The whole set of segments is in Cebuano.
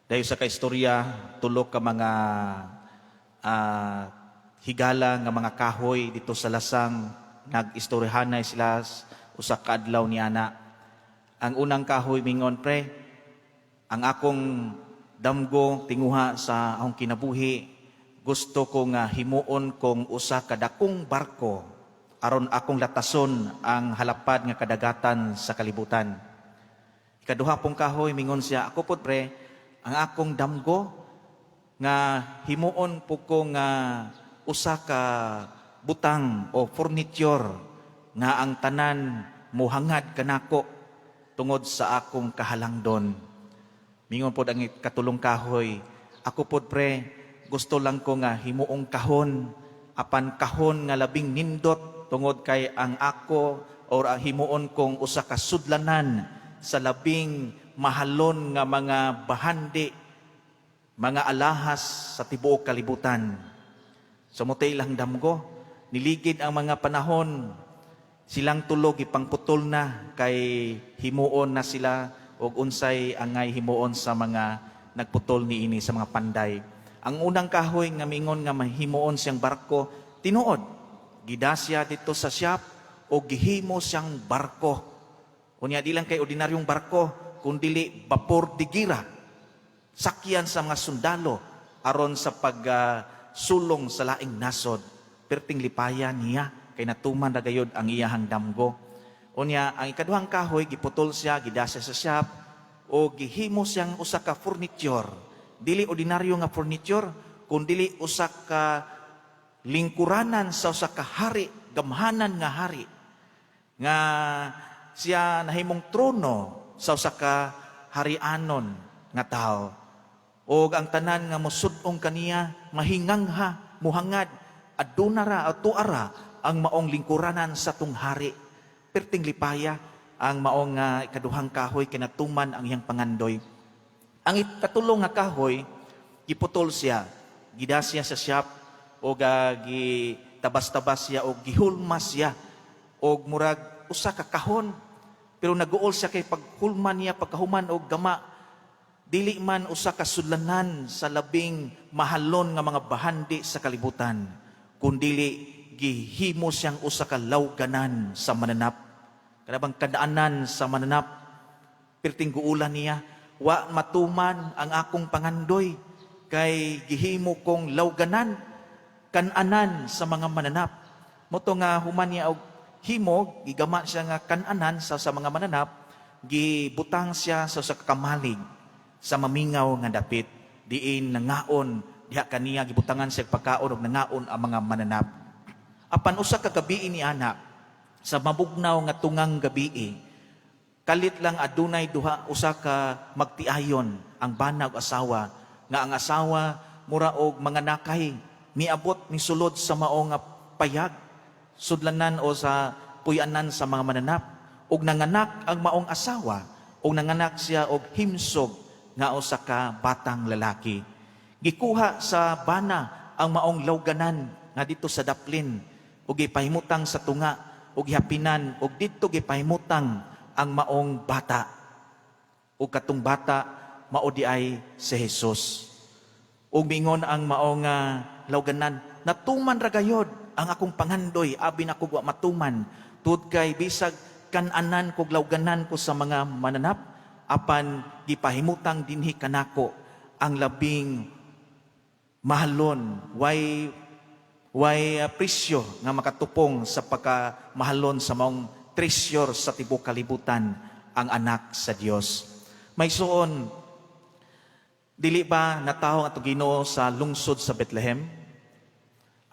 Dahil sa kaistorya, tulo ka mga higala nga mga kahoy dito sa lasang, nag-istoryahanay sila usa ka adlaw ni ana. Ang unang kahoy mingon, "Pre, ang akong damgo tinguha sa akong kinabuhi, gusto ko nga himuon kong usa ka dakong barko aron akong latason ang halapad nga kadagatan sa kalibutan." Ikaduha pong kahoy mingon siya, "Ako pod, pre, ang akong damgo nga himuon po ko nga usa ka butang o furniture nga ang tanan muhangad kanako tungod sa akong kahalangdon." Mingon pod ang ikatulong kahoy, "Ako pod, pre, gusto lang ko nga himuong kahon, apan kahon nga labing nindot tungod kay ang ako or ang himuon kong usa ka sudlanan sa labing mahalon nga mga bahandi, mga alahas sa tibuok kalibutan." So mao tay ilang damgo. Niligid ang mga panahon, silang tulo gipangputol na kay himuon na sila og unsay angay himuon sa mga nagputol niini, sa mga panday. Ang unang kahoy nga mingon nga mahimuon siyang barko, tinuod, gida siya dito sa shop o gihimo siyang barko. Unya di lang kay ordinaryong barko, kundili bapor de gira. Sakyan sa mga sundalo aron sa pag sulong sa laing nasod. Perting lipaya niya kay natuman na gayod ang iyahang damgo. Unya ang ikaduhang kahoy, giputol siya, gida siya sa shop o gihimo siyang usa ka furniture. Dili ordinaryo nga furniture, kundili usa ka lingkuranan sa usa ka hari, gamhanan nga hari nga siya nahimong trono sa usa ka harianon nga tao. Og ang tanan nga mosud-ong kaniya mahingangha, muhangad, aduna ra o tuara ang maong lingkuranan sa tung hari. Perting lipaya ang maong ikaduhang kahoy kay natuman ang iyang pangandoy. Ang ikatulong nga kahoy, giputol siya, gida siya sa shop o gitabas-tabas siya o gihulma siya og murag usa ka kahon. Pero naguol siya kay paghulma niya, pagkahuman og gama, dili man usa ka sudlanan sa labing mahalon nga mga bahandi sa kalibutan, kundili gihimo siyang usa ka lawganan sa mananap. Kanabang kadaanan sa mananap. Perting guulan niya, "Wa matuman ang akong pangandoy kay gihimo kong lawganan, kananan sa mga mananap." Mao to nga human niya og himo, gigama siya nga kananan sa mga mananap, gibutang siya sa kamalig sa mamingaw nga dapit diin nangaon diha kaniya, gibutangan siya pagkaon og nangaon ang mga mananap. Apan usa ka gabii ni ana, sa mabugnaw nga tungang gabii, kalit lang adunay duha, usa ka magtiayon, ang bana ug asawa, nga ang asawa mura og mga nakay, miabot ni sulod sa mao nga payag, sudlanan o sa puyanan sa mga mananap, ug nanganak ang maong asawa, ug nanganak siya og himsog nga usa ka batang lalaki. Gikuha sa bana ang maong lawganan nga dito sa daplin ug gipahimutang sa tunga ug gihapinan, ug didto gipahimutang ang maong bata. Ug katong bata mao di ay si Jesus. Ug mingon ang maong lawganan, "Natuman ra gayod ang akong pangandoy, abi na kog wa matuman tud kay bisag kananan kog, lawganan ko sa mga mananap, apan gipahimutang dinhi kanako ang labing mahalon, way presyo nga makatupong sa pagkamahalon sa maong treasure sa tibuok kalibutan, ang anak sa Dios." Mga igsoon, dili ba natawo ang atong Ginoo sa lungsod sa Bethlehem?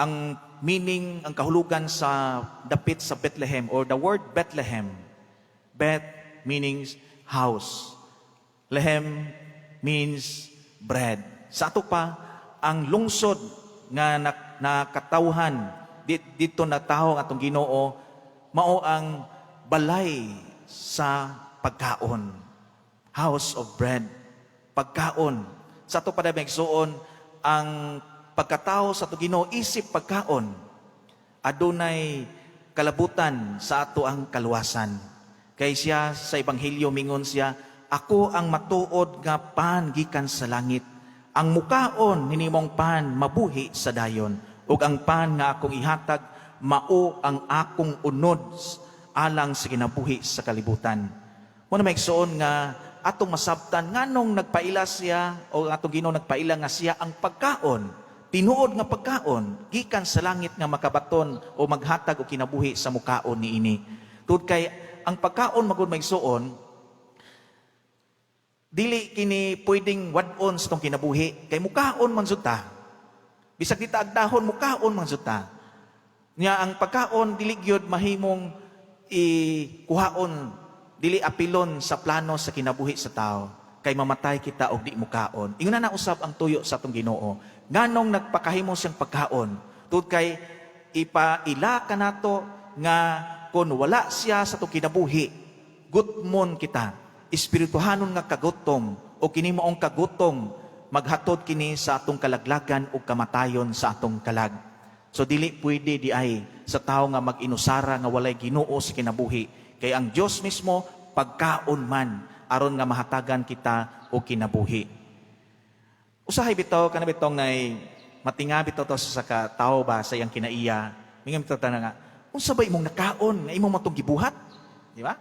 Ang meaning, ang kahulugan sa dapit sa Bethlehem or the word Bethlehem, Beth meanings house. Lehem means bread. Sa ato pa, ang lungsod nga nakatawhan dito natawo ang atong Ginoo, mao ang balay sa pagkaon. House of bread. Pagkaon. Sa ato pa, mga igsoon, ang pagkatao sa atong Ginoo isip pagkaon, adunay kalabutan sa ato ang kaluwasan. Kay siya sa Ebanghelyo mingon siya, "Ako ang matuod nga pan gikan sa langit. Ang mukaon ninimong pan mabuhi sa dayon, ug ang pan nga akong ihatag mao ang akong unod alang sa kinabuhi sa kalibutan." Mao na, maigsoon, nga atong masabtan nganong nagpaila siya o atong Ginoo nagpaila nga siya ang pagkaon, tinuod nga pagkaon gikan sa langit nga makabaton o maghatag og kinabuhi sa mukaon niini. Tungod kay ang pagkaon magud, maigsoon, dili kini pwedeng wad-on sa atong kinabuhi kay mukaon man jud ta. Bisag di ta agdahon, mukaon man jud ta. Nya ang pagkaon dili gyud mahimong ikuhaon, dili apilon sa plano sa kinabuhi sa tao kay mamatay kita og di mukaon. Ingon na usab ang tuyo sa atong Ginoo. Nganong nagpakahimo siyang pagkaon? Tungod kay ipaila kanato nga kon wala siya sa atong kinabuhi, gutmon kita, espirituhanon nga kagutom, o kini maong kagutom maghatod kini sa atong kalaglagan o kamatayon sa atong kalag. So dili pwede di ay sa tao nga mag-inusara nga walay Ginoo sa kinabuhi kay ang Dios mismo pagkaon man aron nga mahatagan kita og kinabuhi. Usahay bitaw kana bitong nay matinga bitaw to sa ka tao ba sa iyang kinaiya. Mingon bitaw ta nga, "Unsa ba imong nakaon nga imong matong gibuhat?" Di ba?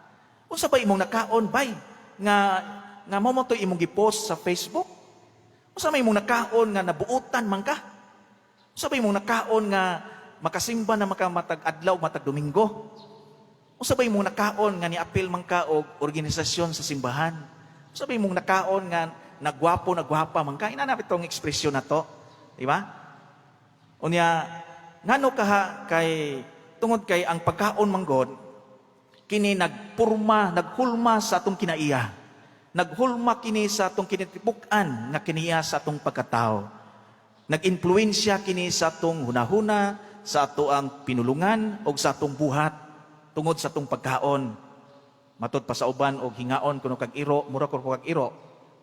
"Unsa ba imong nakaon bay nga nga mao mo to imong gipost sa Facebook? Unsa may imong nakaon nga nabuotan man ka? Unsa ba imong nakaon nga makasimba na maka matag adlaw, matag Domingo? Unsa ba imong nakaon nga niapil man ka og organisasyon sa simbahan? Unsa ba imong nakaon nga nagwapo, nagwapa man ka?" Inana bitong ekspresyon na to, di ba? Unya ngano kaha? Kay tungod kay ang pagkaon manggod kini nagpurma, naghulma sa atong kinaiya. Naghulma kini sa atong kinatibuk-an nga kiniya sa atong pagkatao. Nag-impluwensya kini sa atong hunahuna, sa ato ang pinulungan o sa atong buhat tungod sa atong pagkaon. Matod pa sa uban og hingaon kuno kag iro, mura kuno kag iro.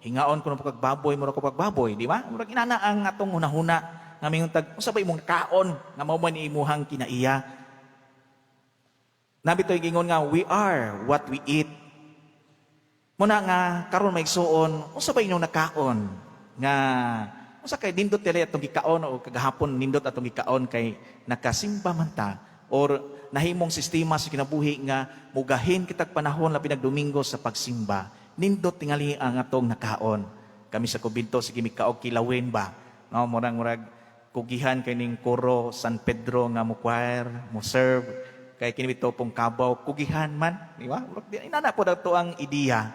Hingaon kuno kag baboy, mura kuno kag baboy, di ba? Murag inana ang atong hunahuna nga mingon tag, "Unsa ba imong kaon nga mao man imuhang kinaiya?" Naa bitoy gingon nga we are what we eat. Muna nga karon, maigsuon, unsa ba inyong nakaon? Nga unsa kay nindot dili atong gikaon o kagahapon nindot atong gikaon kay nakasimba man ta or nahimong sistema sa kinabuhi nga mugahin kitag panahon labi nag Domingo sa pagsimba. Nindot tingali ang atong nakaon. Kami sa kumbento, sige mikaog kilawin ba. No, murang murag kugihan kay ning koro San Pedro nga mo choir, mo serve kay kini bitaw pong kabaw kugihan man, di ba? Murag inana po dato ang ideya.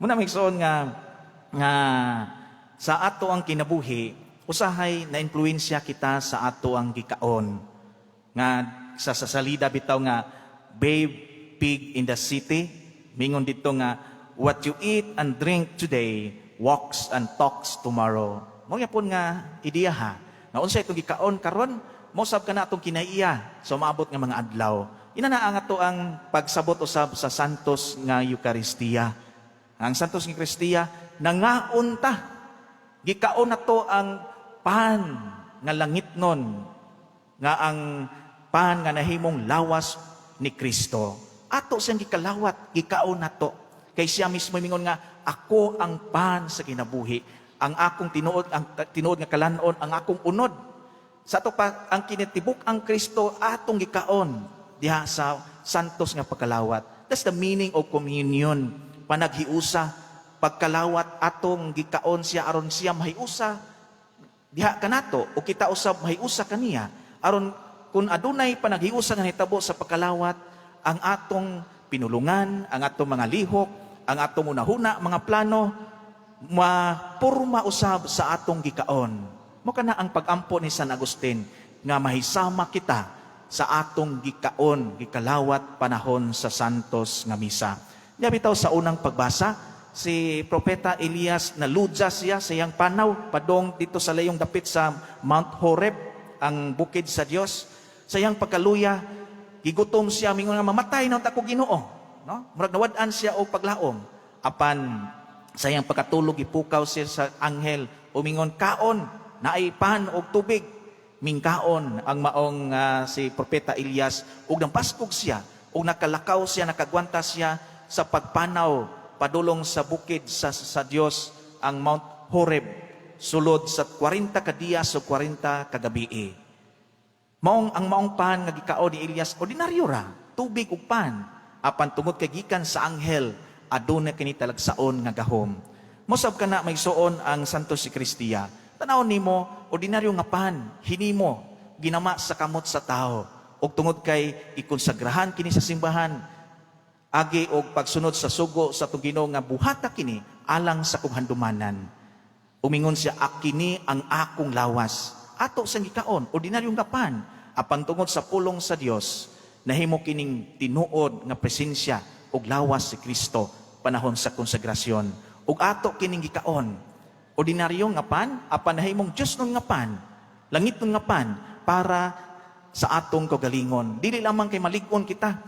Muna, maigsoon, nga nga sa ato ang kinabuhi, usahay na impluwensya kita sa ato ang gikaon. Nga sa salida bitaw nga Babe Pig in the City, mingon dito nga what you eat and drink today walks and talks tomorrow. Mao gyapon nga ideya ha. Nga unsa itong gikaon karon, mosab ka na atong kinaiya sa maabot nga mga adlaw. Ina na ang ato ang pagsabot usab sa Santos nga Eukaristiya. Ang Santos nga Eukaristiya, nangaon ta. Gikaon na to ang pan nga langitnon, nga ang pan nga nahimong lawas ni Kristo. Ato siyang gikalawat, gikaon nato. Kay siya mismo mingon nga, "Ako ang pan sa kinabuhi. Ang akong tinuod, ang tinuod nga kalanon, ang akong unod." Sa ato pa ang kinatibuk ang Kristo atong gikaon diha sa santos nga pagkalawat. That's the meaning of communion. Panaghiusa, pagkalawat, atong gikaon siya aron siya mahiusa diha kanato o kita usab mahiusa kaniya, aron kung adunay panaghiusa nga nahitabo sa pagkalawat, ang atong pinulungan, ang atong mga lihok, ang atong unahuna, mga plano, mapurma usab sa atong gikaon. Mao kana ang pagampo ni San Agustin nga mahisama kita sa atong gikaon, gikalawat panahon sa santos nga misa. Diya bitaw sa unang pagbasa, si Propeta Elias, naludya siya sa iyang panaw padong dito sa layong dapit sa Mount Horeb, ang bukid sa Dios. Sa iyang pagkaluya, gigutom siya, mingon nga, "Mamatay na unta ko, Ginoo." No? Murag nawad-an siya og paglaom. Apan sa iyang pagkatulog, gipukaw siya sa anghel, umingon, "Kaon, naay pan og tubig." Mingkaon ang maong si Propeta Elias ug napaskog siya ug nakalakaw siya, nakagwanta siya sa pagpanaw. padulong sa bukid sa Dios, ang Mount Horeb, sulod sa 40 ka diyas o 40 ka gabii. Maong ang maong pan nga gikaon ni Elias, ordinaryo ra, tubig ug pan. Apan tungod kay gikan sa anghel, aduna kini talagsaon nga gahom. Mosab kana, mga igsoon, ang Santos Eukaristiya. Tanawon nimo, ordinaryo nga pan, hinimo, ginama sa kamot sa tao. Ug tungod kay ikonsagrahan kini sa simbahan, agi og pagsunod sa sugo sa atong Ginoo nga buhata kini alang sa akong handumanan. Umingon siya, "Akini ang akong lawas." Ato sang gikaon, ordinaryong nga pan. Apan tungod sa pulong sa Dios, nahimo kining tinuod nga presensya ug lawas si Kristo panahon sa konsagrasyon. Ug ato kining gikaon, ordinaryo nga pan, apan nahimong Dios nun nga pan, langit nun nga pan, para sa atong kaugalingon. Dili lamang kay malig-on kita,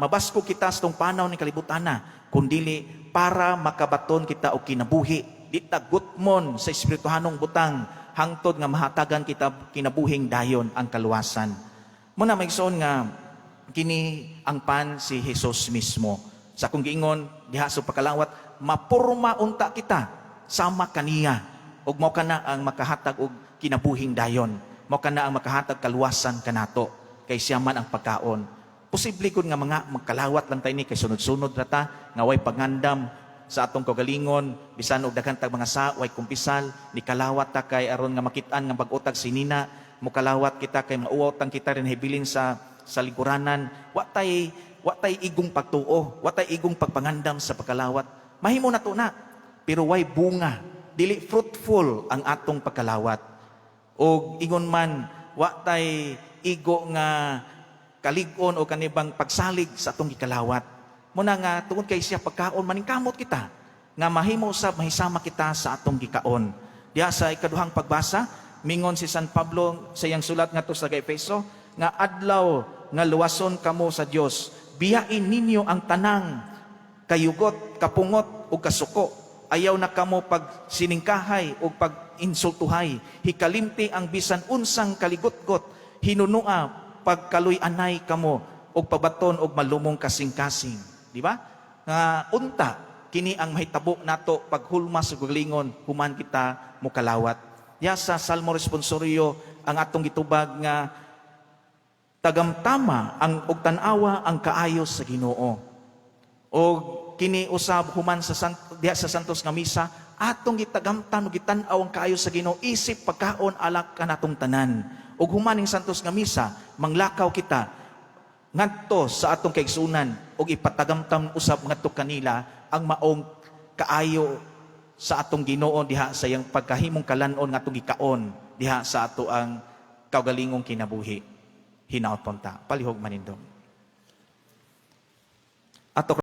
mabasko kita sa tong panaw ni kalibutana, kundili para makabaton kita og kinabuhi. Di ta gutmon sa espirituhanong butang hangtod nga mahatagan kita kinabuhing dayon, ang kaluwasan. Muna, mga igsoon, nga kini ang pan si Jesus mismo. Sa akong giingon diha sa pagkalawat, mapurma unta kita sama kaniya ug mao kana ang makahatag og kinabuhing dayon. Mao kana ang makahatag kaluwasan kanato kay siya man ang pagkaon. Posible gud nga mga magkalawat lang tayo ni kay sunod-sunod ra ta nga way pangandam sa atong kaugalingon, bisan og daghan tag mga sa, way kumpisal, ni kalawat ta kay aron nga makit-an nga bag-o tag sinina, mukalawat kita kay mauwaw tang kita rin hibilin sa lingkuranan. Wa tay igong pagtuo, wa tay igong pagpangandam sa pagkalawat. Mahimo na to na, pero way bunga, dili fruitful ang atong pagkalawat. Og ingon man, wa tay igo nga kalig-on o kanibang pagsalig sa atong gikalawat. Muna nga tungod kay siya pagkaon, maningkamot kita nga mahimo usab mahisama kita sa atong gikaon. Diha sa ikaduhang pagbasa, mingon si San Pablo sa iyang sulat ngadto sa Efeso nga adlaw nga luwason kamo sa Dios, biyain ninyo ang tanang kayugot, kapungot ug kasuko. Ayaw na kamo pag siningkahay o pag insultuhay. Hikalimti ang bisan unsang kaligotgot, hinunua pagkaluy-anay kamo og pagbaton og malumong kasing-kasing. Di ba? Nga unta kini ang mahitabo nato paghulma sa kaugalingon human kita mukalawat. Ya sa Salmo responsorio, ang atong gitubag nga tagamtama ang og tan-awa ang kaayo sa Ginoo. O kini usab human sa diha sa Santos nga Misa, atong gitagamtan ug gitan-aw ang kaayo sa Ginoo isip pagkaon alak kanatong tanan. Ug human ning Santos nga Misa, manglakaw kita ngadto sa atong kaigsunan ug ipatagamtam usab ngadto kanila ang maong kaayo sa atong Ginoo diha sa iyang pagkahimong kalan-on nga atong gikaon diha sa ato ang kaugalingong kinabuhi. Hinaot ta. Palihog manindog. Ato